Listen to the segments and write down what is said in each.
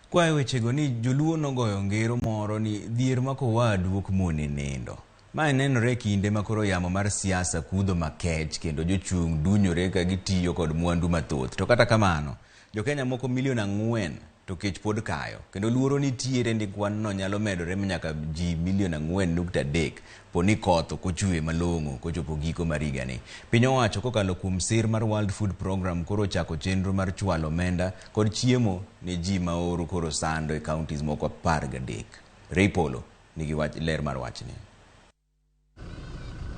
Kwa e wechego ni joluo nogoyo ngero moro ni dhier mako wadu ok mone nindo. Mae nenore e kinde ma koro yamo mar siasa kudho makech kendo jochung' dunyore ka gitiyo kod mwandu mathoth. To kata kamano, jokenya moko milion 4 to kech pod kayo kendo luoro nitiere ni kwan no nyalo medore nyaka ji milion 4.3 po ni koth ok ochwe malong'o kochopo giko mar higani. Piny owacho kokalo kuom sir mar World Food Program koro ochako chenro mar chwalo omenda kod chiemo ne ji ma oro koro sando e counties moko 13. Ray Polo nigi wach ler mar wachni.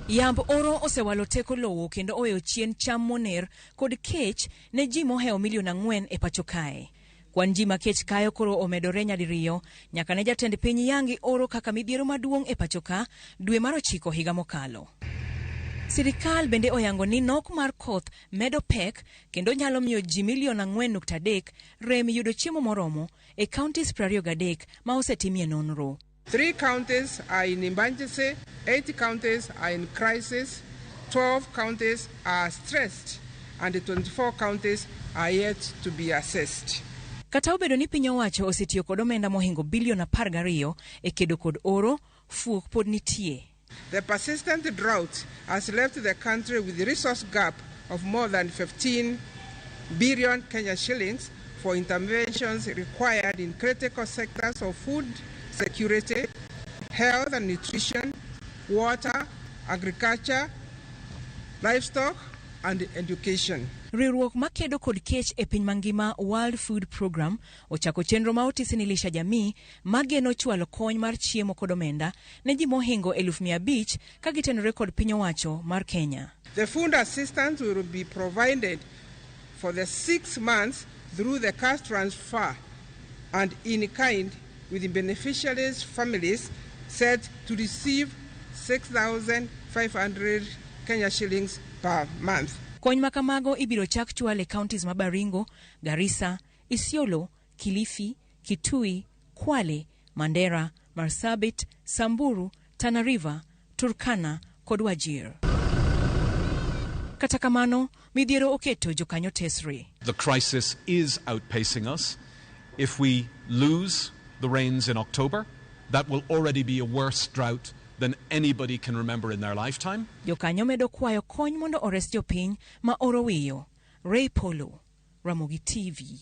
Yamb oro osewalo teko lowo kendo oweyo chien cham moner kod kech ne ji mohewo milion 4 e pacho kae. Kwan ji ma kech kayo koro omedore nyadiriyo nyaka ne jatend piny yangi oro kaka midhiero maduong' e pacho ka dwe mar 9 higa mokalo. Sirikal bende oyango ni nok mar koth medo pek kendo nyalo miyo ji milion 4.3 rem yudo chiemo moromo e counties 23 ma osetimie nonro. 3 counties are in emergency, 8 counties are in crisis, 12 counties are stressed, and 24 counties are yet to be assessed. Kata obedo ni piny owacho osetiyo kod omenda mohingo bilion 12 e kedo kod oro, fuok pod nitie. The persistent drought has left the country with a resource gap of more than 15 billion Kenya shillings for interventions required in critical sectors of food security, health and nutrition, water, agriculture, livestock, and education. Riwruok makedo kod kech e piny mangima World Food Program ochako chenro ma otisi ni Lisha Jamii mageno chwalo kony mar chiemo kod omenda ne ji mohingo 500,000 ka gitenore kod piny owacho mar Kenya. The food assistance will be provided for the 6 months through the cash transfer and in kind, with the beneficiaries' families set to receive 6,500 Kenya shillings per month. Kony ma kamago ibiro chak chwal e counties ma Baringo, Garissa, Isiolo, Kilifi, Kitui, Kwale, Mandera, Marsabit, Samburu, Tana River, Turkana kod Wajir. Kata kamano, midhiero oketo jokanyo tesre. The crisis is outpacing us. If we lose the rains in October, that will already be a worse drought than anybody can remember in their lifetime. Jokanyo medo kwayo kony mondo ores jopiny ma oro wiyo. Ray Polo, Ramogi TV.